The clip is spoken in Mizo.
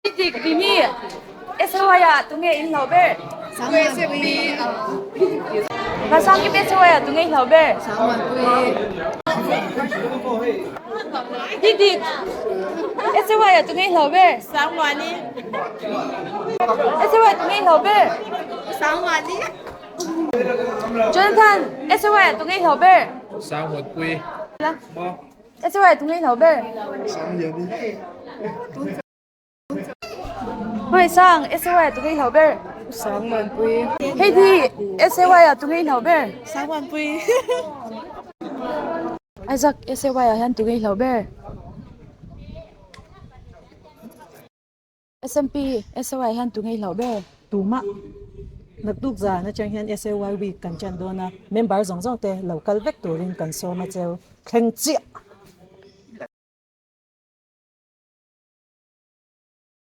Dik timi SOI ah tunge in hlo ber? Vasang kip SOI ah tunge hlo ber? Dik SOI ah tunge hlo ber? SOI tunge hlo ber? Jonathan SOI ah tunge hlo ber? SOI tunge hlo ber? Hmai sang SAY ah tunge hlo ber? Sangmuanpui. Hei hi SAY ah tunge hlo ber? Sangmuanpui. Isaac SAY ah hian tunge hlo ber? SMP SAY ah hian tunge hlo ber? Tumah naktuk zan atang hian SAY week kan chan dawn a, member zawng zawng te lo kal vek turin kan sawm a cheu thleng chiah.